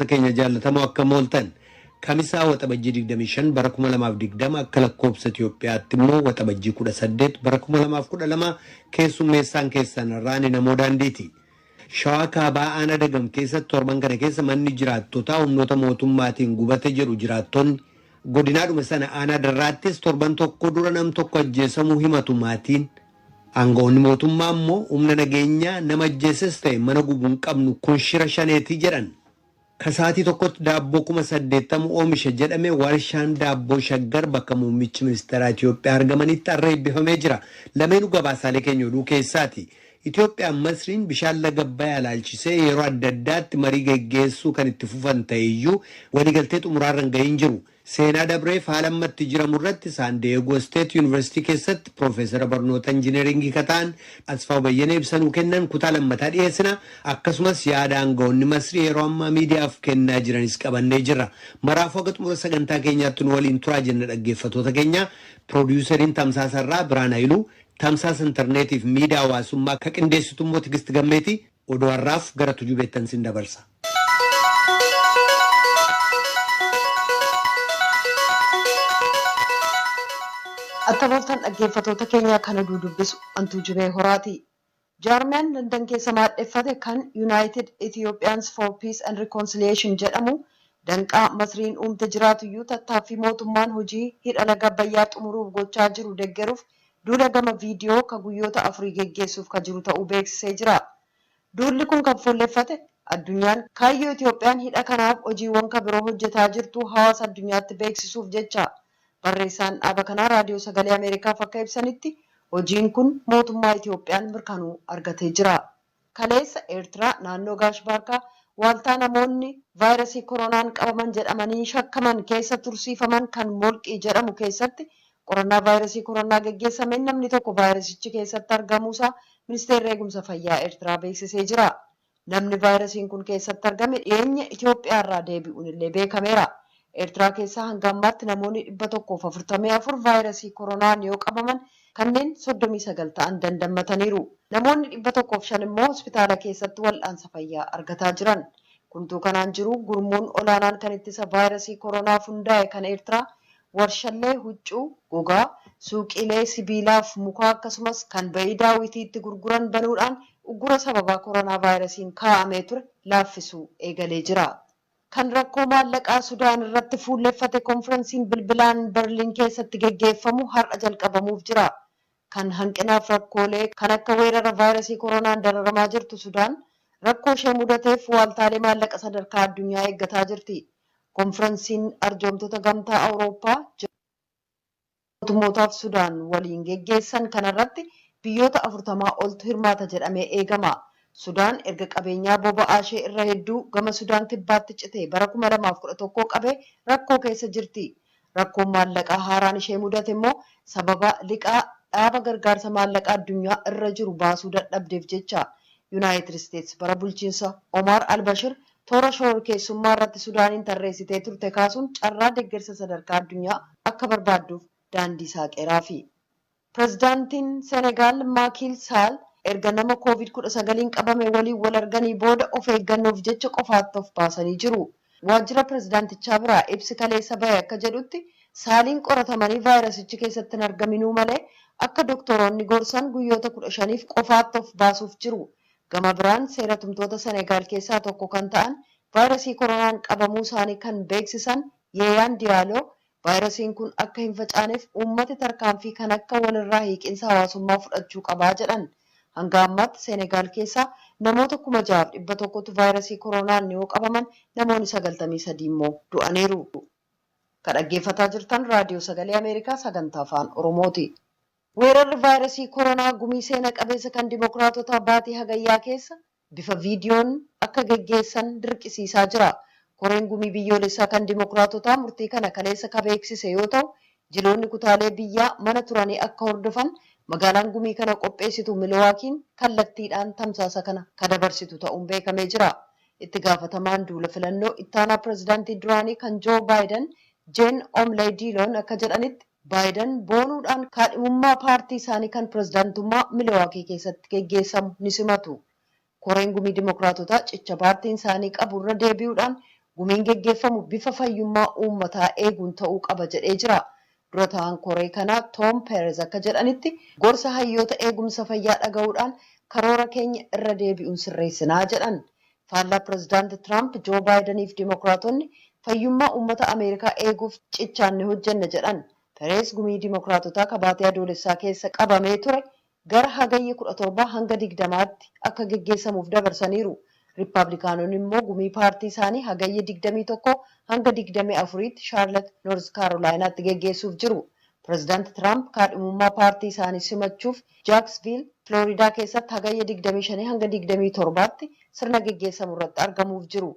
Keenya jaallatamoo, akkam ooltan? Kamisaa Waxabajjii 25 bara 2020, akka lakkoobsa Itoophiyaatti immoo Waxabajjii 18 bara 2012, keessummeessaan keessan irraani Namoo Daandiiti. Shawaa Kaabaa Aanaa Dagam keessatti torban kana keessa manni jiraattotaa humnoota mootummaatiin gubate jedhu jiraattonni. Godinaadhuma sana Aanaa Darraattis torban tokko dura nam tokko ajjeesamuu himatu maatiin. Aangawoonni mootummaa immoo humna nageenyaa nama ajjeeses ta'e mana gubu hin qabnu, kun shira shaneetii jedhan. Ka sa'aatii tokkotti daabboo 80,000 oomisha jedhame warshaan daabboo Shaggar bakka muummichi ministeeraa Itiyoophiyaa argamanitti har'a eebbifamee jira. Lameenuu gabaasaalee keenya oduu keessaati. Itiyoophiyaan Masriin bishaan laga Abbayaa ilaalchisee yeroo adda addaatti marii geggeessuu kan itti fufan ta'e iyyuu waliigaltee xumuraa irra hin ga'iin jiru. Seenaa dabreef haala amma itti jiramu irratti Saan Diyeegoo Isteet Yuunivarsiitii keessatti Piroofeesara barnoota Injineeriingii ka ta'an Asfaaw Bayyanee ibsa nuu kennan kutaa lammataa dhiyeessina. Akkasumas yaada aangawoonni Masrii yeroo ammaa miidiyaaf kennaa jiranis qabannee jirra. Maraafuu haga xumura sagantaa keenyaatti nu waliin turaa jenna dhaggeeffatoota keenya. Piroodiyuuseriin tamsaasa irraa Birhaan Hayiluu, tamsaasa intarneetiif miidiyaa hawaasummaa ka qindeessitu immoo Tigist Gammeeti. Oduu har'aaf gara Tujubeettan sin dabarsa. Attam ooltan dhaggeeffatoota keenya, kan oduu dubbisu Antuu Jubee Horaati. Jaarmiyaan Landan keessa maadheffate kan United Ethiopians for Peace and Reconciliation jedhamu danqaa Masriin uumte jiraatuyyuu tattaaffii mootummaan hojii hidha laga Abbayyaa xumuruuf gochaa jiru deggeruuf duula gama viidiyoo ka guyyoota afurii geggeessuuf ka jiru ta'uu beeksisee jira. Duulli kun kan fuulleffate addunyaan kaayyoo Itiyoophiyaan hidha kanaaf hojiiwwan ka biroo hojjetaa jirtu hawaasa addunyaatti beeksisuuf jecha. Barreessaan dhaaba kanaa Raadiyoo Sagalee Ameerikaaf akka ibsanitti hojiin kun mootummaa Itiyoophiyaan mirkanuu argatee jira. Kaleessa Eertiraa naannoo Gaash Baarkaa waaltaa namoonni vaayirasii koronaan qabaman jedhamanii shakkaman keessa tursiifaman kan Molqii jedhamu keessatti qorannaa vaayirasii koronaa geggeessameen namni tokko vaayirasichi keessatti argamuusaa ministeerri eegumsa fayyaa Eertiraa beeksisee jira. Namni vaayirasiin kun keessatti argame dhiyeenya Itoophiyaarraa deebi'uun illee beekameera. Eertiraa keessaa hanga ammaatti namoonni 144 vaayirasii koronaan yoo qabaman kanneen 39 ta'an dandammataniiru. Namoonni 105 immoo hospitaala keessatti wal'aansa fayyaa argataa jiran. Kuntuu kanaan jiru gurmuun olaanaan kan ittisa vaayirasii koronaaf hundaa'e kan Eertiraa warshallee huccuu, gogaa, suuqiilee sibiilaaf mukaa akkasumas kan ba'ii daawwitiitti gurguran banuudhaan uggura sababaa koronaa vaayirasiin kaa'amee ture laaffisuu eegalee jira. Kan rakkoo maallaqaa Sudaan irratti fuulleffate konfiransiin bilbilaan Berliin keessatti geggeeffamu har'a jalqabamuuf jira. Kan hanqinaaf rakkoolee kan akka weerara vaayirasii koronaan dararamaa jirtu Sudaan rakkoo ishee mudateef waaltaalee maallaqa sadarkaa addunyaa eeggataa jirti. Konfiransiin arjoomtota Gamtaa Awurooppaa, mootummootaaf Sudaan waliin geggeessan kanarratti biyyoota 40 oltu hirmaata jedhamee eegama. Sudaan erga qabeenyaa boba'aa ishee irra hedduu gama Sudaan Kibbaatti cite bara 2011 qabee rakkoo keessa jirti. Rakkoon maallaqaa haaraan ishee mudate immoo sababa liqaa dhaaba gargaarsa maallaqaa addunyaa irra jiru baasuu dadhabdeef jecha. Yunaayitid Isteets bara bulchiinsa Omaar Albashir toora shororkeessummaa irratti Sudaaniin tarreessitee turte kaasuun carraa deggersa sadarkaa addunyaa akka barbaadduuf daandii saaqeeraafi. Pirezidaantiin Senegaal Maakiil Saal erga nama Covid 19n qabame waliin wal arganii booda of eeggannoof jecha qofaatti of baasanii jiru. Waajjira pirezidaantichaa biraa ibsi kaleessa bahe akka jedhutti Saaliin qoratamanii vaayirasichi keessatti hin argaminuu malee akka doktoroonni gorsan guyyoota 15f qofaatti of baasuuf jiru. Gama biraan seera tumtoota Senegaal keessaa tokko kan ta'an vaayirasii koronaan qabamuu isaanii kan beeksisan Yeeyaan Diyaaloo vaayirasiin kun akka hin facaaneef uummati tarkaanfii kan akka walirraa hiiqinsa hawaasummaa fudhachuu qabaa jedhan. Hanga ammaatti Senegaal keessaa namoota 6,100tu vaayirasii koronaan yoo qabaman namoonni 93 immoo du'aniiru. Ka dhaggeeffataa jirtan Raadiyoo Sagalee Ameerikaa sagantaa Afaan Oromooti. Weerarri vaayirasii koronaa gumii seena qabeessa kan Dimokiraatotaa baatii Hagayyaa keessa bifa viidiyoon akka geggeessan dirqisiisaa jira. Koreen gumii biyyoolessaa kan Dimokiraatotaa murtii kana kaleessa ka beeksise yoo ta'u, jiloonni kutaalee biyyaa mana turanii akka hordofan magaalaan gumii kana qopheessitu Milowaakiin kallattiidhaan tamsaasa kana ka dabarsitu ta'uun beekamee jira. Itti gaafatamaan duula filannoo ittaanaa pirezidaantii duraanii kan Joo Baayiden Jeen Omley Diiloon akka jedhanitti Baayiden boonuudhaan kaadhimummaa paartii isaanii kan pirezidaantummaa Milowaakii keessatti geggeessamu ni simatu. Koreen gumii Dimokiraatotaa cicha paartiin isaanii qabu irra deebi'uudhaan Gumiin geggeeffamu bifa fayyummaa uummataa eeguun ta'uu qaba jedhee jira. Dura ta'an koree kanaa Toom Peerez akka jedhanitti, gorsa hayyoota eegumsa fayyaa dhaga'uudhaan karoora keenya irra deebi'uun sirreessinaa jedhan. Faallaa Pireezidaanti Tiraamp, Joo Baayidaniif Dimookiraatonni fayyummaa uummata Ameerikaa eeguuf cichaan ni hojjenna jedhan. Peerez gumii Dimookiraatotaa kabaatee Adoolessaa keessa qabamee ture gara Hagayya 17 hanga 20tti akka geggeessamuuf dabarsaniiru. Riippaabilikaanonni immoo gumii paartii isaanii Hagayya 21 hanga 24tti Shaarlet, Noorz Kaarolaayinaatti geggeessuuf jiru. Pireezidaanti Tiraamp kaadhimummaa paartii isaanii simachuuf Jaaksviil, Filooriidaa keessatti Hagayya 25 hanga 27tti sirna geggeessamu irratti argamuuf jiru.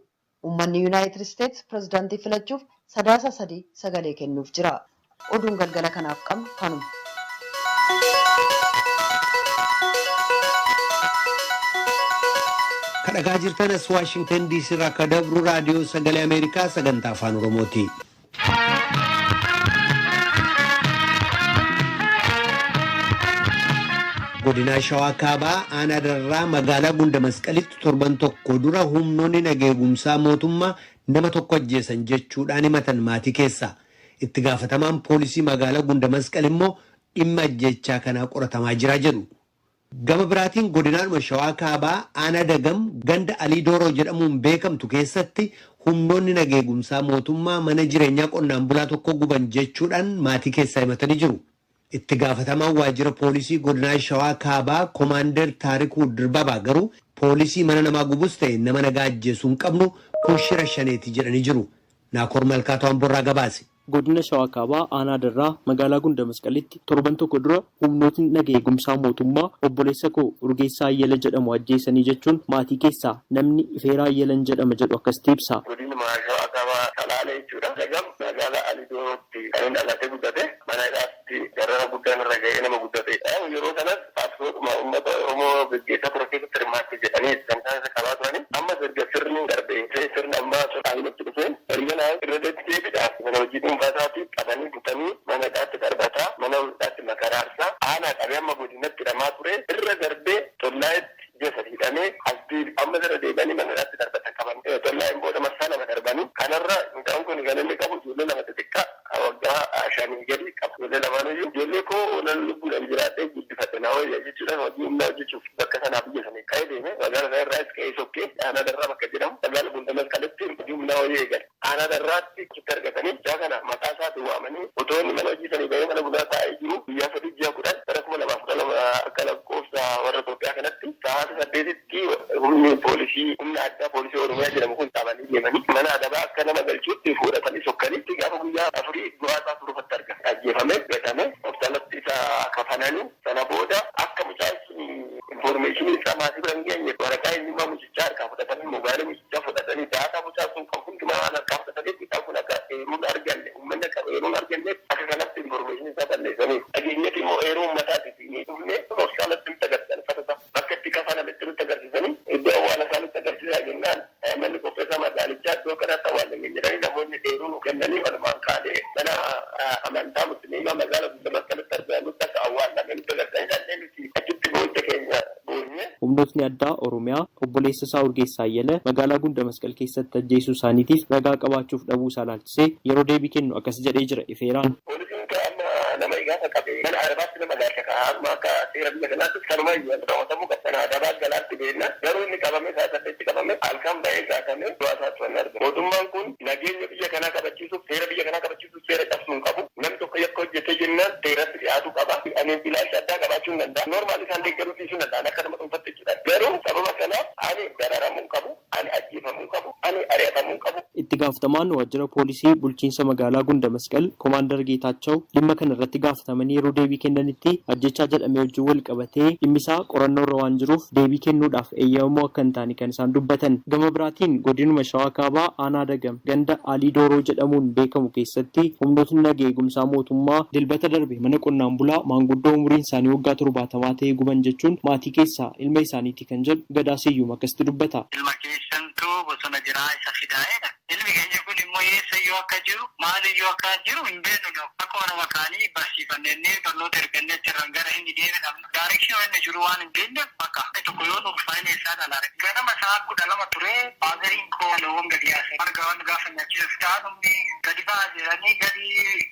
Uummanni Yuunaayitid Isteets pireezidaantii filachuuf Sadaasa 3 sagalee kennuuf jira. Oduun galgala kanaaf qabnu kanuma. Kadhagaa jirtan as Waashingtan DC irraa akka dabru Raadiyoo Sagalee Ameerikaa sagantaa Afaan Oromooti. Godinaa Shawaa Kaabaa, aanaa Darraa, magaalaa Gunda Masqalitti torban tokko dura humnoonni nageegumsaa mootummaa nama tokko ajjeesan jechuudhaan himatan maatii keessaa. Itti gaafatamaan poolisii magaalaa Gunda Masqal immoo dhimma ajjeechaa kanaa qoratamaa jira jedhu. Gama biraatiin godinaadhuma Shawaa Kaabaa, aanaa Dagam, ganda Alii Dooroo jedhamuun beekamtu keessatti humnoonni nageegumsaa mootummaa mana jireenyaa qonnaan bulaa tokko guban jechuudhaan maatii keessaa himatanii jiru. Itti gaafatamaan waajjira poolisii godinaa Shawaa Kaabaa, Komaander Taarikuu Dirbabaa garuu, poolisii mana namaa gubus ta'e nama nagaa ajjeesuu hin qabnu, kun shira Shaneeti jedhanii jiru. Naakoor Malkaatu Amborraa gabaase. Godina Shawaa Kaabaa, aanaa Darraa, magaalaa Gunda Masqalitti torban tokko dura humnootni naga eegumsaa mootummaa obboleessa koo Urgeessaa Ayyala jedhamu ajjeesanii jechuun maatii keessaa namni Ifeeraa Ayyalan jedhama jedhu akkasitti ibsa. Godinuma Shawaa Kaabaa, Salaalee jechuudha. Dagam, magaalaa Alidoorootti kan inni dhalatee guddate. Mana hidhaatti darara guddaan irra ga'ee nama guddate. Yeroo sanas qabsoodhuma uummata Oromoo gaggeessaa ture keessatti hirmaatte jedhanii kan isaan isa qabaa turani. Ammas erga sirni darbee sirni ammaa aangootti dhufee erga irra deddeebiidhaaf mana hojii dhuunfaa isaatii qabanii butanii mana hidhaatti darbataa, mana hidhaatti makaraarsaa, aanaa qabee amma godinatti hidhamaa ture. Irra darbee Xollaayitti ji'a 3 hidhamee as deebi. Amma irra deebi'anii mana hidhaatti darbatan qaban. Xollaayin booda marsaa lama darbanii kanarra mucaan kun kan inni qabu ijoollee lama xixiqqaa waggaa 5 gadi qaba. Ijoollee lamaanuyyuu ijoollee koo nan lubbuudhaan jiraadhee guddifadhe na wayya jechuudhaan hojii humnaa hojjechuuf bakka sanaa biyya sanii ka'ee deeme. Magaala sana irraas ka'ee sokkee aanaa Darraa bakka jedhamu magaala Gunda Masqalitti hojii humnaa hojii eegale. Aanaa Darraatti achitti argatanii mucaa kana maqaa isaatiin waamanii, otoo inni mana hojii sanii bahee mana bunaa taa'ee jiru, guyyaa 3 ji'a 10 bara 2012 akka lakkoofsa warra Itoophiyaa kanatti sa'aatii 8tti humni poolisii humna addaa poolisii Oromiyaa jedhamu kun qabanii deemanii mana adabaa akka nama galchuutti fudhatanii sokkanitti, gaafa guyyaa 4 du'aa isaa turufatti argame. Ajjeefamee gatame. Hospitaalatti isa kafananii sana booda akka mucaan sun infoormeeshinii isaa maatii bira hin geenye waraqaa eenyummaa mucichaa harkaa fudhatanii, moobaayilii mucichaa fudhatanii, daataa mucaan sun qabu hundumaa waan harkaa fudhataniif, mucaan kun akka eeruun arganne, uummanni akka eeruun arganneef akka kanatti infoormeeshinii isaa balleessaniiru. Dhageenyatti immoo eeruu uummataatiif ni dhufne, hospitaalatti nutti agarsiisan, uffata isaa bakka itti kafanametti nutti agarsiisanii, iddoo awwaala isaa nutti agarsiisaa jennaan, manni qopheessaa magaalichaa iddoo kanatti awwaalame jedhanii namoonni eeruu nu kennanii, walumaan kaanee mana amantaa Musliimaa magaala Gunda Masqalitti argamutti akka awwaalame nutti agarsiisanii, dhaqnee nuti achitti boo'icha keenya boonye. Humnootni addaa Oromiyaa obboleessa isaa Urgeessaa Ayyala magaalaa Gunda Masqal keessatti ajjeesuu isaaniitiif ragaa qabaachuuf dhabuu isaa ilaalchisee yeroo deebii kennu akkas jedhee jira Ifeeraan. Poolisiin amma nama gaafa qabe mana adabaatti nama galcha ka amma akka seera biyya kanaattis kanuma raawwatamuu qaba. Mana adabaa galaatti beekna. Garuu inni qabame sa'a 8tti qabame, halkan ba'ee gaatamee du'aa isaatti wanni argamu. Mootummaan kun nageenya biyya kanaa kabachiisuuf, seera biyya kanaa kabachiisuuf seera cabsuu hin qabu. Namni tokko yakka hojjetee jennaan seeratti dhiyaatu qaba. Ani ilaalcha addaa qabaachuu hin danda'a. Normaal isaan deeggaruu dhiisuu danda'an akka nama dhuunfatti jechuudha. Garuu sababa kanaaf ani dararamuu hin qabu. Ani ajjeefamuu hin qabu. Ani ari'atamuu hin qabu. Itti gaafatamaan waajjira poolisii bulchiinsa magaalaa Gunda Masqal, Komaandar Geetaachaw, dhimma kana irratti gaafatamanii yeroo deebii kennanitti, ajjeechaa jedhame wajjin wal qabatee dhimmisaa qorannoorra waan jiruuf deebii kennuudhaaf eeyyamamoo akka hin taane kan isaan dubbatan. Gama biraatiin godinuma Shawaa Kaabaa, aanaa Dagam, ganda Alii Dooroo jedhamuun beekamu keessatti humnootni naga eegumsaa mootummaa Dilbata darbe mana qonnaan bulaa maanguddoo umuriin isaanii waggaa 70 ta'e guban jechuun maatii keessaa ilma isaaniiti kan jedhu Gadaa Siyyum akkasitti dubbata. Ilma keessantu bosona jiraa, isa fidaa jedhan. Ilmi keenya kun immoo eessayyuu Eessayyuu akka jiru maaliyyuu akka jiru hin beeknu. Akkuma nama kaanii barsiifannee barnoota ergannee achirraan gara inni deeme dhabna. Daarekshinii inni jiru waan hin beekneef bakka tokko yoo nuuf faayina isaa dhalaare. Ganama sa'a 12 ture faazeriin koo loowwan gadi yaase. Marga waan gaafa nyaachisuuf ta'an gadi ba'aa jiranii gadi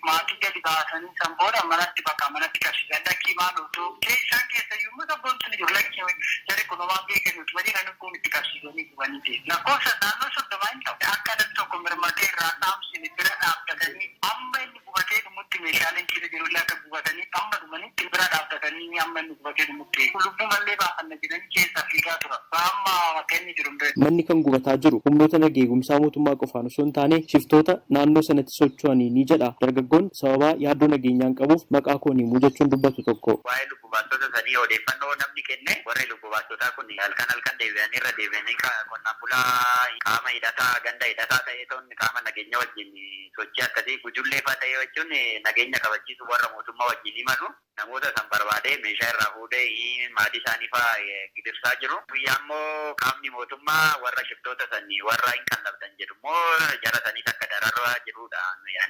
maatii gadi baasanii san booda manatti bakka manatti qabsiisan lakkii maal utuu isaan keessayyuu immoo sabboontu ni jiru lakkii jarri kun homaan beekan nuti malee kan kun itti qabsiisanii gubanii ta'e. Lakkoofsa naannoo 30 hin ta'u. Akka namni tokko mirmatee irraa dhaamsine bira dhaabbatanii amma inni gubatee dhumutti meeshaaleen keessa jiru illee akka gubatanii amma dhumanitti bira dhaabbatanii amma inni gubatee dhumutti. Lubbuu mallee baafanna jedhanii keessa fiigaa tura. Amma bakka inni jiru hin beeku. Manni kan gubataa jiru humnoota nageegumsaa mootummaa qofaan osoo hin taane shiftoota naannoo sanatti socho'anii ni jedha. Dargaggoon sababa yaaddoo nageenyaan qabuuf maqaa koon himuu jechuun dubbatu tokko. Waa'ee lubbu baastota sanii odeeffannoo namni kenne warri lubbu baastotaa kun halkan halkan deebi'anii irra deebi'anii qonnaan bulaa qaama hidhataa ganda hidhataa ta'ee ta'uun qaama nageenya wajjin sochii akkasii gujullee fa'aa ta'ee jechuun nageenya kabachiisu warra mootummaa wajjin himalu namoota san barbaadee meeshaa irraa fuudhee maatii isaanii fa'aa gidirsaa jiru. Guyyaa immoo qaamni mootummaa warra shiftoota sanii warra hin qallabdan jedhu immoo jara sanii takka dararraa jirudha.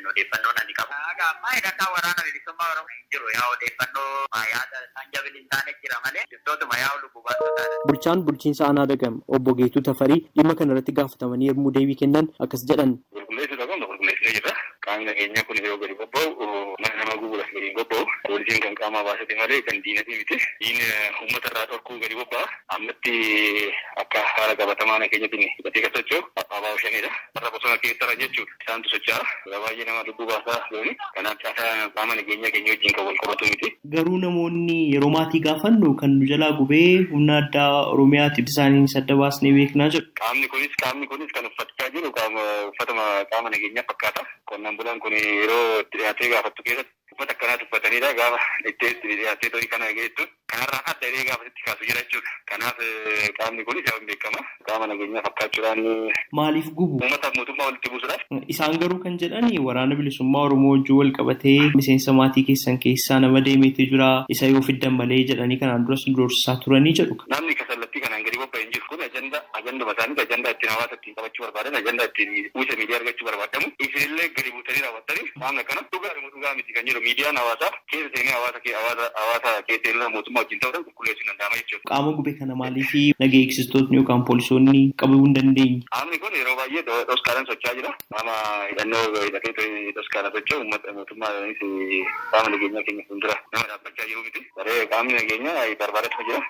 Odeeffannoon ani qabu. Amma hidhataa waraana bilisummaa Oromoo hin jiru. Yaa odeeffannoo yaada isaan jabili hin taane jira malee shiftootuma yaa lubbuu baastotaadha. Bulchaan bulchiinsa aanaa Dagam obbo Geetuu Tafarii dhimma kana irratti gaafatamanii yommuu deebii kennan akkas jedhan. Qulqulleessuudha qabna qulqulleessinee jirra. Qaamni nageenyaa kun yeroo gadi bobba'u mana nama gubuudhaaf gadi hin bobba'u. Poolisiin kan qaama baasate malee kan diinati miti. Diina uummata irraa dhorkuu gadi bobba'a. Ammatti akka haala qabatamaa nageenyatiin hidhatee kan socho'u abbaa shanidha. Warra bosona keessa jiran jechuudha. Isaantu socho'a. Yeroo baay'ee nama lubbuu baasaa looni. Kanaaf caasaa qaama nageenyaa keenya wajjin kan wal qabatu miti. Garuu namoonni yeroo maatii gaafannu kan nu jalaa gubee humna addaa Oromiyaati isaaniin sadda baasnee beeknaa jedhu. Qaamni kunis kan uffachaa jiru qaama uffatuma qaama nageenyaa fakkaata. Qonnaan bulaan kun yeroo itti dhiyaatee gaafattu keessatti uffata akkanaatu uffatanidha gaafa itti dhiyaatee to'ii kana geessu kanarraa adda illee gaafa itti kaasu jira jechuudha. Kanaaf qaamni kunis yaa beekama. Qaama nageenyaa fakkaachuudhaan maaliif gubu? Uummataaf mootummaa walitti buusuudhaaf. Isaan garuu kan jedhani waraana bilisummaa Oromoo wajjin wal qabatee miseensa maatii keessan keessaa nama deemeetu jira isa yoo fiddan malee jedhanii kanaan duras nu doorsisaa turanii jedhu. Namni kasallattii kanaan gadi bobba'e hin jiru. Kun ajanduma isaaniiti ajandaa ittiin hawaasa ittiin qabachuu barbaadan ajandaa ittiin uwwisa miidiyaa argachuu barbaadamu. Isinillee gadi buutanii raawwattanii qaamni akkana dhugaa miti kan jedhu miidiyaan hawaasaa keessa seenee hawaasa keessa seenuu mootummaa wajjin ta'uudhaan qulqulleessuun danda'ama jechuudha. Qaama gube kana maaliif nagaa eegsistootni yookaan poolisoonni qabuu hin dandeenye? Qaamni kun yeroo baay'ee dhoskaadhaan socho'aa jira. Qaama hidhannoo hidhatee dhoskaadhaan socho'u uummata mootummaanis qaama nageenyaa keenya fuuldura nama dhaabbachaa jiru miti. Baree qaamni nageenyaa barbaadatuma jira.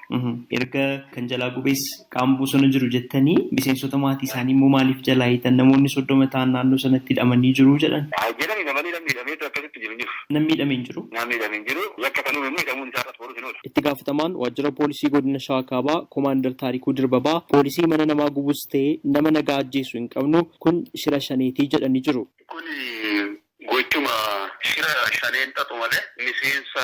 Erga kan jalaa gubees qaama bosona jiru jettanii miseensota maatii isaanii immoo maaliif jalaa hiitan namoonni 30 ta'an naannoo sanatti hidhamanii jiru jedhan? Jedhani namni hidhameetu akkasitti jiru jiru. Namni hidhamee hin jiru. Namni hidhamee hin jiru. Yakka kanuu immoo hidhamuun isaa irratti boruuf hin oolu. Itti gaafatamaan waajjira poolisii godina Shawaa Kaabaa Koomaandar Taarikuu Dirbabaa poolisii mana namaa gubus ta'ee nama nagaa ajjeesu hin qabnu kun shira shaneetii jedhanii jiru. Kun gochuma shira shaneen xaxu malee miseensa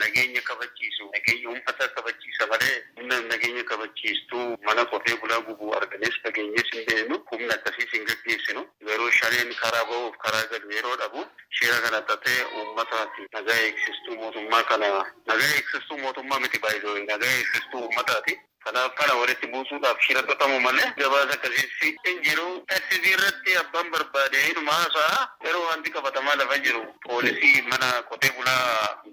nageenya kabachiisu nageenya uummata kabachiisa malee humna nageenya kabachiistuu mana qotee bulaa gubuu arganes dhageenyees hin beeknu humna akkasiis hin gaggeessinu garuu shaneen karaa ba'uuf karaa galu yeroo dhabu shira kana xaxee uummataati nagaa eegsistuu mootummaa kana nagaa eegsistuu mootummaa miti baay'ee nagaa eegsistuu uummataati. Kanaaf kana walitti buusuudhaaf shira xaxamu malee gabaasa akkasiis hin jiru. SCB irratti abbaan barbaade inuma haasa'a yeroo wanti qabatamaa lafa jiru poolisii mana qotee bulaa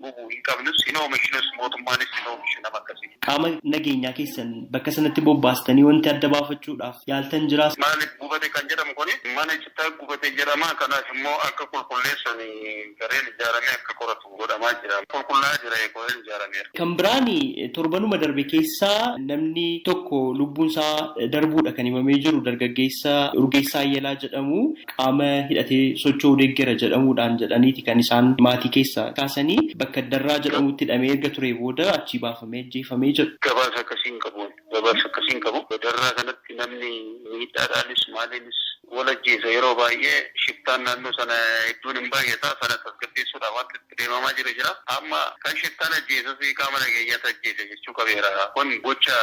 gubuu hin qabnus hin oomishnus mootummaanis hin oomishu nama akkasii. Qaama nageenyaa keessan bakka sanatti bobbaastanii wanti adda baafachuudhaaf yaaltan jiraas. Maaliif gubate kan jedhamu kuni mana citaa gubate jedhama. Kanaaf immoo akka qulqulleessan gareen ijaaramee akka qoratu godhamaa jira. Qulqullaa'aa jira gareen ijaarameera. Kan biraani torbanuma darbe keessaa namni tokko lubbuun isaa darbuudha kan himamee jiru dargaggeessa Urgeessaa Ayyalaa jedhamu qaama hidhatee socho'uu deeggera jedhamuudhaan jedhaniiti kan isaan maatii keessa kaasanii bakka Darraa jedhamutti hidhamee erga ture booda achii baafamee ajjeefamee jedhu. Gabaasa akkasii hin qabu. Gabaasa akkasii hin qabu. Darraa kanatti namni miidhaadhaanis maaliinis wal ajjeesa yeroo baay'ee shiftaan naannoo sana hedduun hin baay'ata sana tasgabbeessuudhaaf wanti itti deemamaa jiru jira. Amma kan shiftaan ajjeesas qaama nageenyaatu ajjeese jechuu qabeera. Kun gocha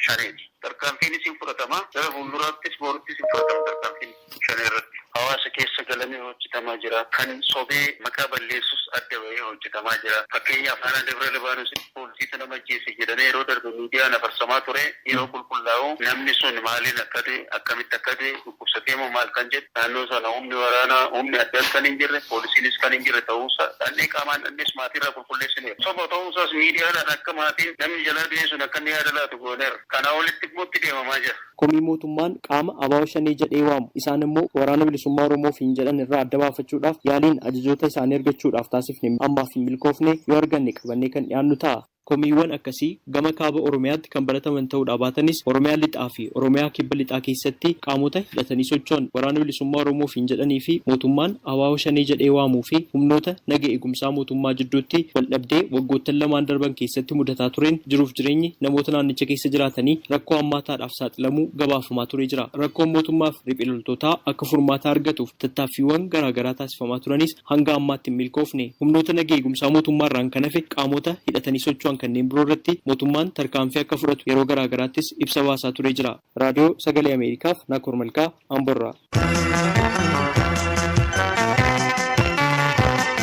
shaneeti. Tarkaanfiinis hin fudhatama. Gara fuulduraattis boruttis hin fudhatama tarkaanfiin shanee irratti. Hawaasa keessa galamee hojjetamaa jira. Kan sobee maqaa balleessus adda bahee hojjetamaa jira. Fakkeenyaaf aanaa Dabra Libaanoositti poolisiitu nama ajjeese jedhamee yeroo darbe miidiyaan afarsamaa ture yeroo qulqullaa'u namni sun maaliin akka ta'e akkamitti akka ta'e dhukkubsatee Dhukkubsatee moo maal kan jedhu naannoo sana humni waraanaa humni addaas kan hin jirre poolisiinis kan hin jirre ta'uusaa dhannee qaamaan dhannees maatiirraa qulqulleessineera. Soba ta'uusaas miidiyaadhaan akka maatiin namni jalaa du'e sun akka inni yaada laatu gooneera. Kanaa olitti immoo itti deemamaa jira. Komii mootummaan qaama ABO Shanee jedhee waamu isaan immoo Waraana Bilisummaa Oromoof hin jedhan irraa adda baafachuudhaaf yaaliin ajajoota isaanii argachuudhaaf taasifne ammaaf hin milkoofne, yoo arganne qabannee kan dhiyaannu ta'a. Komiiwwan akkasii gama kaaba Oromiyaatti kan barataman ta'uudhaa baatanis Oromiyaa lixaa fi Oromiyaa kibba lixaa keessatti qaamota hidhatanii socho'an Waraana Bilisummaa Oromoof hin jedhanii fi mootummaan ABO Shanee jedhee waamuu fi humnoota naga eegumsaa mootummaa jidduutti waldhabdee waggoottan lamaan darban keessatti mudataa tureen jiruuf jireenyi namoota naannicha keessa jiraatanii rakkoo hammaataadhaaf saaxilamuu gabaafamaa turee jira. Rakkoon mootummaa fi riphee loltootaa akka furmaata argatuuf tattaaffiiwwan garaagaraa taasifamaa turanis hanga ammaatti hin milkoofne. Humnoota naga eegumsaa mootummaa irraan kan hafe qaamota hidhatanii socho'an kanneen biroo irratti mootummaan tarkaanfii akka fudhatu yeroo garaagaraattis ibsa baasaa turee jira. Raadiyoo Sagalee Ameerikaaf Naakoor Malkaa Amborraa.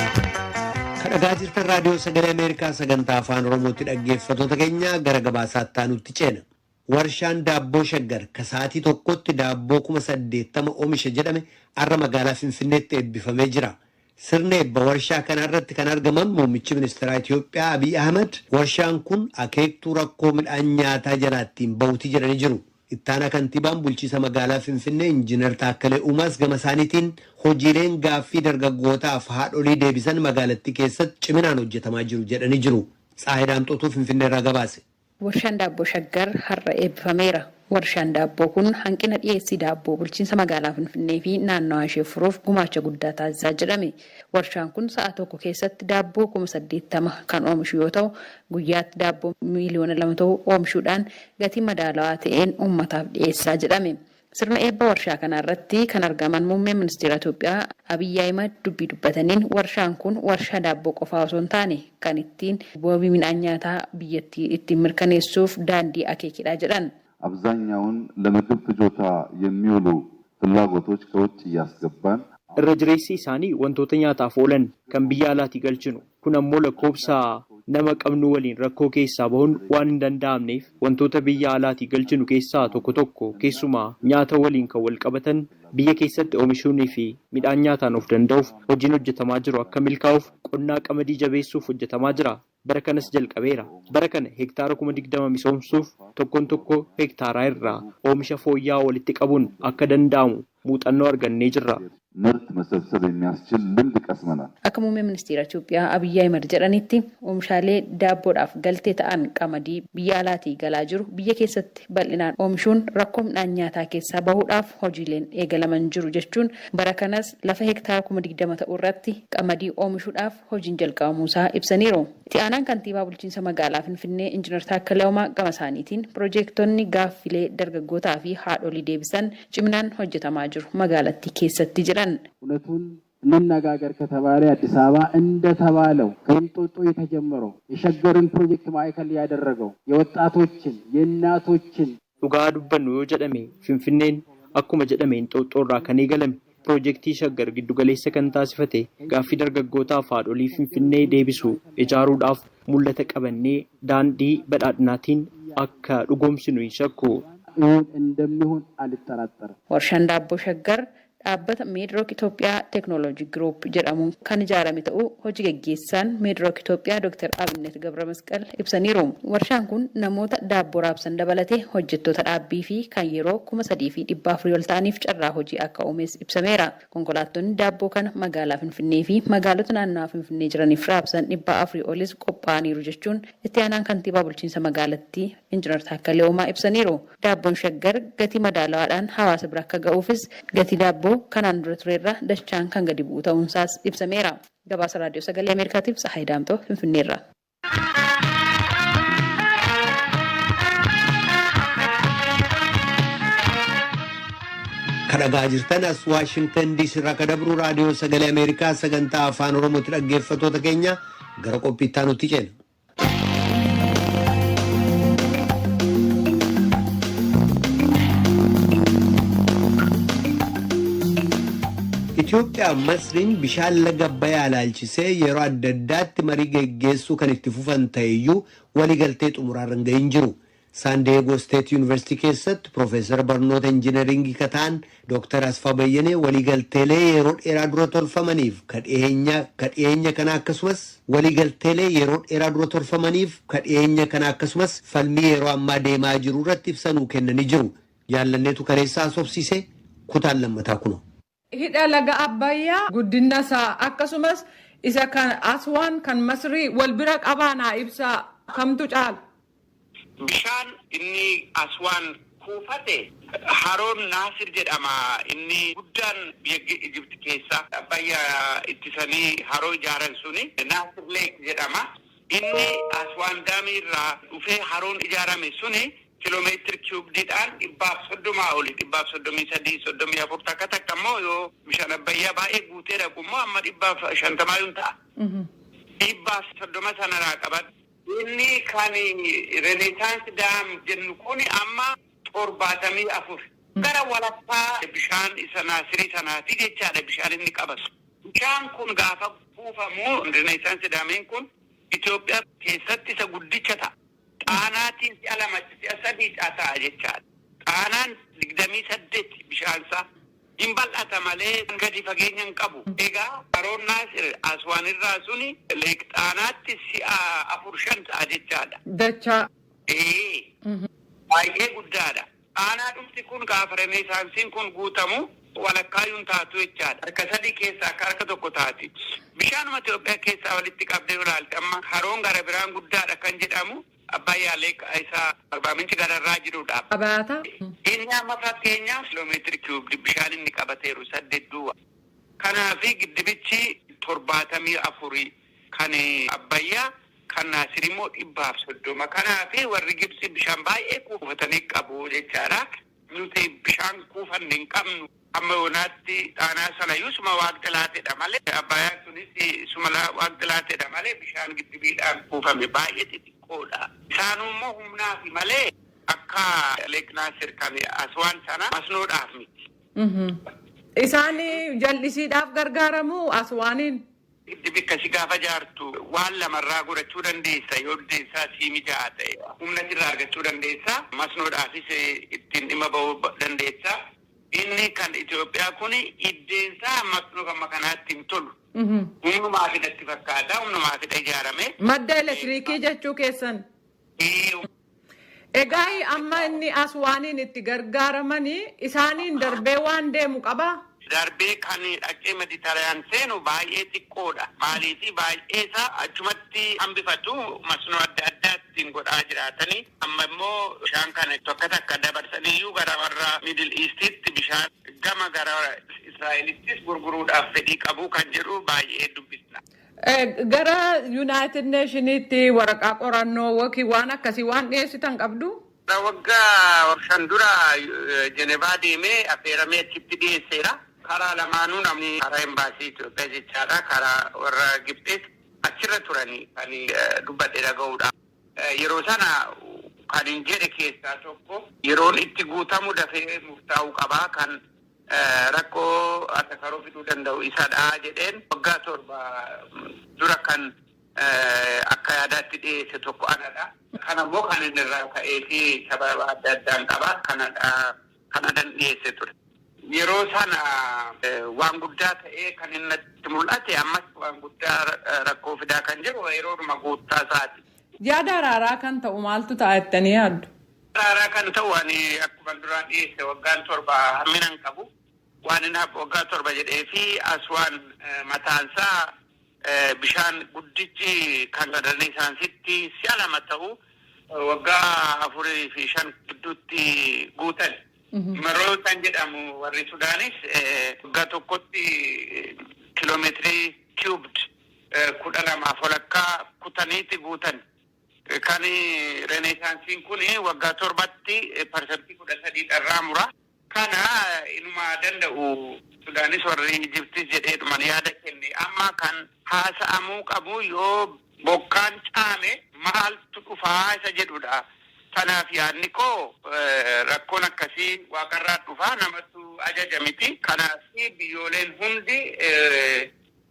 Dhaggeeffachaa jirtan raadiyoo sagalee Ameerikaa sagantaa afaan Oromootti dhaggeeffattoota keenya gara gabaasaatti aanutti ceena. Warshaan daabboo Shaggar ka sa'aatii tokkotti daabboo 80,000 oomisha jedhame har'a magaalaa Finfinneetti eebbifamee jira. Sirna eebba warshaa kana irratti kan argaman muummichi ministeeraa Itoophiyaa Abiy Ahmed warshaan kun akeektuu rakkoo midhaan nyaataa jalaa ittiin bahuti jedhanii jiru. Ittaanaa kantiibaan bulchiisa magaalaa Finfinnee Injiinar Taakkalee Uumaas gama isaaniitiin hojiileen gaaffii dargaggootaaf haadholii deebisan magaalattii keessatti ciminaan hojjetamaa jiru jedhanii jiru. Tsaayi Daamxootuu Finfinnee irraa gabaase. Warshaan daabboo Shaggar har'a eebbifameera. Warshaan daabboo kun hanqina dhiyeessii daabboo bulchiinsa magaalaa Finfinnee fi naannawaa ishee furuuf gumaacha guddaa taasisaa jedhame. Warshaan kun sa'a tokko keessatti daabboo 80,000 kan oomishu yoo ta'u, guyyaatti daabboo 2 miiliyoona ta'u oomishuudhaan gatii madaalawaa ta'een uummataaf dhiyeessaa jedhame. Sirna eebba warshaa kana irratti kan argaman muummeen ministeera Itoophiyaa Abiyyi Ahimad dubbii dubbataniin warshaan kun warshaa daabboo qofaa osoo hin taane kan ittiin wabii midhaan nyaataa biyyattii ittiin mirkaneessuuf daandii akeekidha jedhan. አብዛኛውን ለምግብ ፍጆታ የሚውሉ ፍላጎቶች ከውጭ እያስገባን Irra jireessi isaanii wantoota nyaataaf oolan kan biyya alaatii galchinu. Kun ammoo lakkoofsa nama qabnu waliin rakkoo keessaa bahuun waan hin danda'amneef wantoota biyya alaatii galchinu keessaa tokko tokko keessumaa nyaata waliin kan wal qabatan biyya keessatti oomishuunii fi midhaan nyaataan of danda'uuf hojiin hojjetamaa jiru akka milkaa'uuf qonnaa qamadii jabeessuuf hojjetamaa jira. Bara kanas jalqabeera. Bara kana hektaara 20,000 misoomsuuf tokkoon tokko hektaaraa irraa oomisha fooyya'aa walitti qabuun akka danda'amu muuxannoo argannee jirra. ምርት መሰብሰብ የሚያስችል ልምድ ቀስመናል። Akka muummee ministeera Itoophiyaa Abiyyi Ahimad jedhanitti oomishaalee daabboodhaaf galtee ta'an qamadii biyya alaatii galaa jiru biyya keessatti bal'inaan oomishuun rakkoo midhaan nyaataa keessaa bahuudhaaf hojiileen eegalaman jiru jechuun bara kanas lafa hektaara 20,000 ta'u irratti qamadii oomishuudhaaf hojiin jalqabamuusaa ibsaniiru. Itti aanaan kantiibaa bulchiinsa magaalaa Finfinnee Injiinar Taakkalee Uumaa gama isaaniitiin piroojeektonni gaaffilee dargaggootaa fi haadholii deebisan ciminaan hojjetamaa jiru magaalattii keessatti jedhan. እውነቱን እንነጋገር ከተባለ አዲስ አበባ እንደተባለው ከእንጦጦ የተጀመረው የሸገርን ፕሮጀክት ማዕከል ያደረገው የወጣቶችን የእናቶችን Dhugaa dubbannu yoo jedhame Finfinneen akkuma jedhame Inxooxxoo irraa kan eegalame piroojeektii Shaggar giddugaleessa kan taasifate gaaffii dargaggootaaf haadholii Finfinnee deebisu ijaaruudhaaf mul'ata qabannee daandii badhaadhinaatiin akka dhugoomsinu hin shakku. እውን እንደሚሆን አልጠራጠርም። Warshaan daabboo Shaggar dhaabbata Meedrook Itoophiyaa Teeknooloojii Group jedhamuun kan ijaarame ta'uu hojii gaggeessaan Meedrook Itoophiyaa Dr. Abinnet Gabra Masqal ibsaniiru. Warshaan kun namoota daabboo raabsan dabalatee hojjettoota dhaabbii fi kan yeroo 3,400 ol ta'aniif carraa hojii akka uumes ibsameera. Konkolaattonni daabboo kana magaalaa Finfinnee fi magaalota naannawaa Finfinnee jiraniif raabsan 400 olis qophaa'aniiru jechuun itti aanaan kantiibaa bulchiinsa magaalattii Injiinar Taakkalee Uumaa ibsaniiru. Daabboon Shaggar gatii madaalawaadhaan hawaasa bira akka ga'uufis gatii daabboo kanaan dura turerra dachaan kan gadi bu'u ta'uunsaas ibsameera. Gabaasa Raadiyoo Sagalee Ameerikaatiif Tsahaay Daamtoo Finfinneerra. Kan dhagaa jirtan as Waashingtan DC irraa kan dabru raadiyoo sagalee Ameerikaa sagantaa afaan Oromootti dhaggeeffattoota keenya gara qophiittaa nutti ceena. Itoophiyaa Masriin bishaan laga Abbayyaa ilaalchisee yeroo adda addaatti marii geggeessuu kan itti fufan ta'eyyuu waliigaltee xumuraarra hin gahin jiru. San Diego State University keessatti Piroofeesar barnoota injiinaringii ka ta'an Dr. Asfaa Bayyanee waliigalteelee yeroo dheeraa dura tolfamaniif ka dhiyeenya kana akkasumas waliigalteelee yeroo dheeraa dura tolfamaniif ka dhiyeenya kana akkasumas falmii yeroo ammaa deemaa jiru irratti ibsanuu kennanii jiru. Jaallanneetu kaleessaa haasofsiise, kutaan lammataa kuno. Hidha laga Abbayyaa guddina isaa akkasumas isa kan Aswaan kan Masrii wal bira qabaa naa ibsaa, kamtu caala? Bishaan inni Aswaan kuufate haroon Naasir jedhama, inni guddaan biyya Ijipti keessa Abbayyaa ittisanii haroo ijaaran suni Naasir Lake jedhama. Inni Aswaan Daamii irraa dhufee haroon ijaarame suni kiloomeetiri kiiyubdiidhaan 130 oli, 133, 34, takka takka immoo yoo bishaan Abbayyaa baay'ee guutee dhaqu immoo amma 150 yuun ta'a. 130 sanarraa qabadhu. Inni kan Renaissance Dam jennu kun amma 74. Gara walakkaa bishaan isa Naasirii sanaati jechaadha bishaan inni qabatu. Bishaan kun gaafa kuufamu Renaissance Damiin kun Itoophiyaa keessatti isa guddicha ta'a. Xaanaatiin si'a lama, si'a sadii ta'a jechaadha. Xaanaan 28 bishaansaa. Hin bal'ata malee gadi fageenya hin qabu. Egaa haroon Naasir Aswaan irraa suni Lake Xaanaatti si'a afur, shan ta'a jechaadha. Dachaa. Ee. Baay'ee guddaadha. Xaanaa dhumti kun gaafa Renaissanceiin kun guutamu walakkaayyuun taatu jechaadha. Harka sadii keessaa akka harka tokko taati. Bishaanuma Itoophiyaa keessaa walitti qabdee ilaalte, amma haroon gara biraan guddaadha kan jedhamu Abbayyaa Lake isa Arbaa Minci gararraa jirudha. Qabaata. Inni amma fakkeenyaaf kiloomeetiri kiiyubdi bishaan inni qabateeru 8 duwwa. Kanaafi giddibichi 74 kan Abbayyaa, kan Naasir immoo 130. Kanaafi warri Gibsi bishaan baay'ee kuufatanii qabu jechaadha. Nuti bishaan kuufanne hin qabnu. Amma yoonaatti Xaanaa sanayyuu suma waaqti laatedha malee, Abbayyaan sunis suma waaqti laatedha malee, bishaan giddibiidhaan kuufame baay'ee xixiqqoodha. Isaanuu immoo humnaafi malee akka Lake Naasir kan Aswaan sana masnoodhaaf miti. Isaan jal'isiidhaaf gargaaramu Aswaaniin. Giddibi akkasii gaafa jaartu waan lamarraa godhachuu dandeessa, yoo deessaa sii mijaa'aa ta'e. Humna sirraa argachuu dandeessa. Masnoodhaafis ittiin dhimma bahuu dandeessa. Inni kan Itoophiyaa kun iddeensaa masnoo amma kanaatti hin tolu. Humnumaafidha natti fakkaata. Humnumaafidha ijaarame. Madda elektiriikii jechuu keessan. Egaa amma inni Aswaaniin itti gargaaramanii isaaniin darbee waan deemu qabaa? Darbee kan dhaqee Mediterranean seenu baay'ee xiqqoodha. Maaliifi baay'ee isaa achumatti hambifatu, masnoo adda addaa ittiin godhaa jiraatanii, amma immoo bishaan kana tokko takka dabarsaniiyyuu gara warra Middle Eastitti bishaan gama gara Israa'elittis gurguruudhaaf fedhii qabu kan jedhu baay'ee dubbisna. Gara United Nationitti waraqaa qorannoo yookiin waan akkasii waan dhiyeessitan qabdu? Waggaa 5 dura Jenevaa deemee affeeramee achitti dhiyeesseera. Karaa lamaanuu namni karaa embaasii Itoophiyaa jechaadha. Karaa warra Gibxis achirra turanii kan dubbadhe dhaga'uudha. Yeroo sana kan hin jedhe keessaa tokko, yeroon itti guutamu dafee murtaa'uu qabaa, kan rakkoo atakaroo fiduu danda'u isadha jedheen waggaa 7 dura kan akka yaadaatti dhiyeesse tokko anadha. Kanammoo kan inni irraa ka'ee fi sababa adda addaan qaba. Kanadha kanadan dhiyeesse ture. Yeroo sana waan guddaa ta'ee kan inni natti mul'ate, ammas waan guddaa rakkoo fidaa kan jiru yeroodhuma guuttaa isaati. Yaada araaraa kan ta'u maaltu ta'a jettanii yaaddu? Araaraa kan ta'u, ani akkuma duraan dhiyeesse waggaan 7 hammina hin qabu. Waan inni waggaa 7 jedhee fi Aswaan mataansaa bishaan guddichi kan Renaissanceitti si'a lama ta'u waggaa 4 fi 5 gidduutti guutan. Maroo kan jedhamu warri Sudaanis waggaa tokkotti kiloomeetirii cubed 12 walakkaa kutaniitti guutan. Kan Renaissanceiin kun waggaa 7tti 13% dharraa mura. Kana inuma danda'u Sudaanis warri Ijiptis jedheedhuman yaada kenne. Amma kan haasa'amuu qabu yoo bokkaan caame maaltu dhufaa isa jedhudha. Kanaaf yaadni koo, rakkoon akkasii waaqarraa dhufaa, namatu ajaja miti. Kanaaf biyyooleen hundi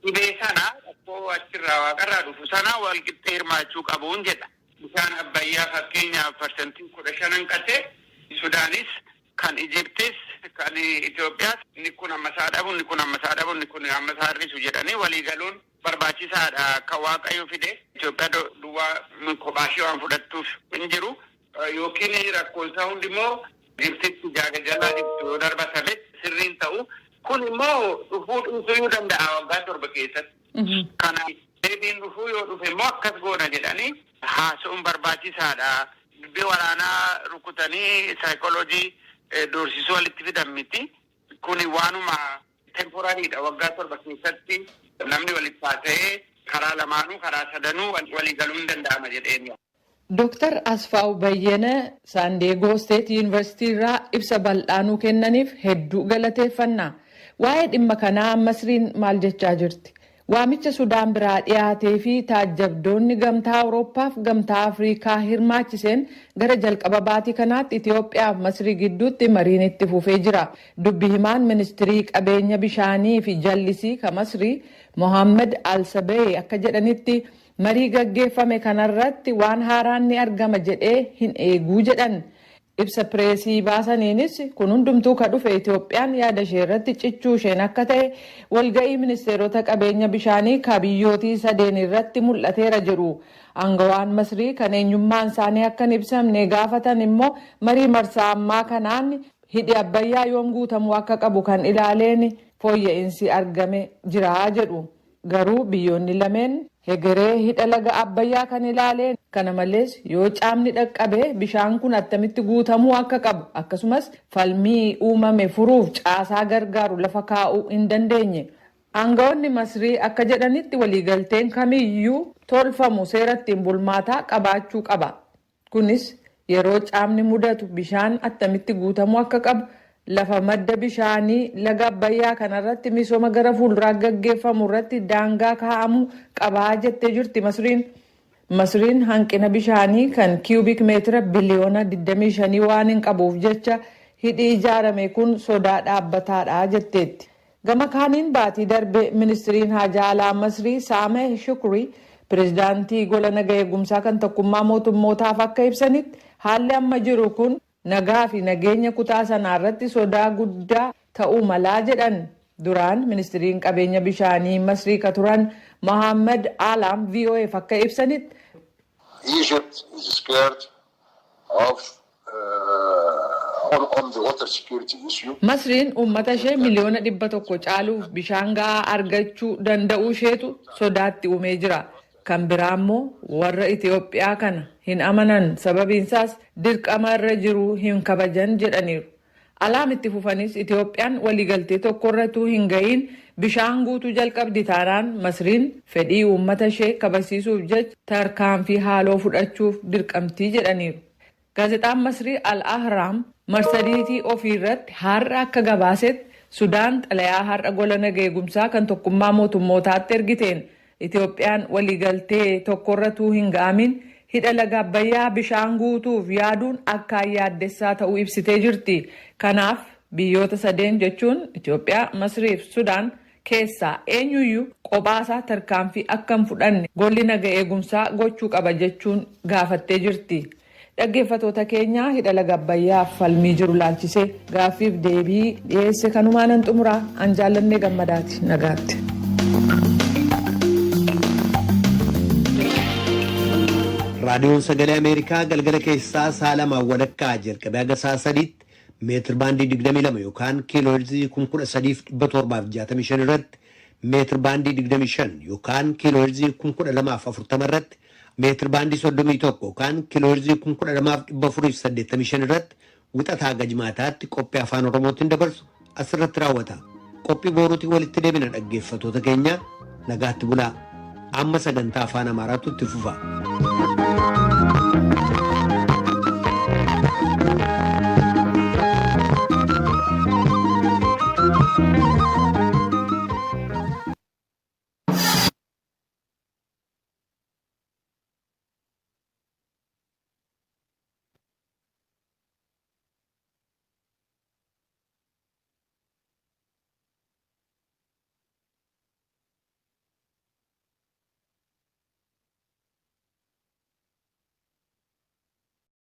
dhibee sana, rakkoo achirraa waaqarraa dhufu sana wal qixxee hirmaachuu qabuun jedha. Bishaan Abbayyaa fakkeenyaaf 15% hanqate. Sudaanis, kan Ijiptis, kan Itoophiyaas, inni kun ammasaa dhabu, inni kun ammasaa dhabu, inni kun ammasaa hir'isu jedhanii walii galuun barbaachisaadha. Akka Waaqayyo fide Itoophiyaa duwwaa kophaashee waan fudhattuuf hin jiru. Yookiin rakkoonsaa hundi immoo Ijiptitti jaaga jalaa jirtu yoo darbatame sirriin ta'u. Kun immoo dhufuu dhiisuu danda'a waggaa 7 keessatti. Kana deebiin dhufuu yoo dhufe immoo akkas goona jedhanii haasa'uun barbaachisaadha. Dubbii waraanaa rukutanii saayikooloojii doorsisuu walitti fidan miti. Kuni waanuma temporary dha. Waggaa 7 keessatti namni walitti haasa'ee karaa lamaanuu, karaa sadanuu walii galuu hin danda'ama jedheen. Dooktar Asfaaw Bayyana San Diego State University irraa ibsa bal'aanuu kennaniif hedduu galateeffanna. Waa'ee dhimma kanaa Masriin maal jechaa jirti? Waamicha Sudaan biraa dhiyaatee fi taajjabdoonni Gamtaa Awurooppaaf Gamtaa Afrikaa hirmaachiseen gara jalqaba baatii kanaatti Itoophiyaa fi Masrii gidduutti mariin itti fufee jira. Dubbi himaan ministirii qabeenya bishaanii fi jallisii ka Masrii Mohaammed Al-Sabee akka jedhanitti, marii gaggeeffame kanarratti waan haaraan ni argama jedhee hin eeguu jedhan. Ibsa pireesii baasaniinis kun hundumtuu ka dhufe Itoophiyaan yaada ishee irratti cichuu isheen akka ta'e walga'ii ministeerota qabeenya bishaanii ka biyyootii sadeen irratti mul'ateera jedhu. Aangawaan Masrii kan eenyummaan isaanii akka hin ibsamne gaafatan immoo marii marsaa ammaa kanaan hidhi Abbayyaa yoom guutamuu akka qabu kan ilaaleen fooyya'insi argame jira jedhu. Garuu biyyoonni lameen hegeree hidha laga Abbayyaa kan ilaaleen, kana malees yoo caamni dhaqqabe bishaan kun attamitti guutamuu akka qabu, akkasumas falmii uumame furuuf caasaa gargaaru lafa kaa'uu hin dandeenye. Aangawoonni Masrii akka jedhanitti, waliigalteen kamiyyuu tolfamu seera ittiin bulmaataa qabaachuu qaba. Kunis yeroo caamni mudatu bishaan attamitti guutamuu akka qabu, lafa madda bishaanii laga Abbayyaa kanarratti misooma gara fuulduraa gaggeeffamu irratti daangaa kaa'amuu qabaa jettee jirti Masriin. Masriin hanqina bishaanii kan kiiyubik meetira biliyoona 25 waan hin qabuuf jecha hidhi ijaarame kun sodaa dhaabbataadha jetteetti. Gama kaaniin baatii darbe ministiriin haajaa alaa Masrii Saameh Shukrii pireezidaantii gola naga eegumsaa kan Tokkummaa Mootummootaaf akka ibsanitti, haalli amma jiru kun nagaa fi nageenya kutaa sanaa irratti sodaa guddaa ta'uu malaa jedhan. Duraan ministiriin qabeenya bishaanii Masrii ka turan Mohaammed Alaam VOAf akka ibsanitti, Egypt is scared of on the water security issue. Masriin uummata ishee miliyoona 100 caaluuf bishaan gahaa argachuu danda'uu isheetu sodaatti uumee jira. Kan biraa immoo warra Itoophiyaa kana hin amanan, sababiinsaas dirqama irra jiru hin kabajan jedhaniiru. Alaam itti fufanis Itoophiyaan waliigaltee tokkorratuu hin ga'iin bishaan guutuu jalqabdi taanaan Masriin fedhii uummata ishee kabajsiisuuf jecha tarkaanfii haaloo fudhachuuf dirqamtii jedhaniiru. Gaazexaan Masrii Al-Ahraam marsariitii ofii irratti har'a akka gabaasetti, Sudaan xalayaa har'a gola nageegumsaa kan Tokkummaa Mootummootaatti ergiteen Itoophiyaan waliigaltee tokkorratuu hin ga'amin hidha laga Abbayyaa bishaan guutuuf yaaduun akkaan yaaddessaa ta'uu ibsitee jirti. Kanaaf biyyoota sadeen jechuun Itoophiyaa, Masrii fi Sudaan keessaa eenyuyyuu qophaasaa tarkaanfii akka hin fudhanne golli naga eegumsaa gochuu qaba jechuun gaafattee jirti. Dhaggeeffatoota keenyaa, hidha laga Abbayyaaf falmii jiru laalchisee gaaffiif deebii dhiyeesse kanumaan xumuraa. An Jaallannee Gammadaati, nagaatti. Raadiyoon Sagalee Ameerikaa galgala keessaa sa'a lamaan walakkaa jalqabee haga sa'a 3tti meetir baandii 22 yookaan kiilooheerzii 13,765 irratti, meetir baandii 25 yookaan kiilooheerzii 12,040 irratti, meetir baandii 31 yookaan kiilooheerzii 12,485 irratti wixataa haga jimaataatti qophii Afaan Oromootiin dabarsu asirratti raawwata. Qophii booruutiin walitti deebina. Dhaggeeffatoota keenya, nagaatti bulaa. Amma sagantaa Afaan Amaaraatu itti fufa.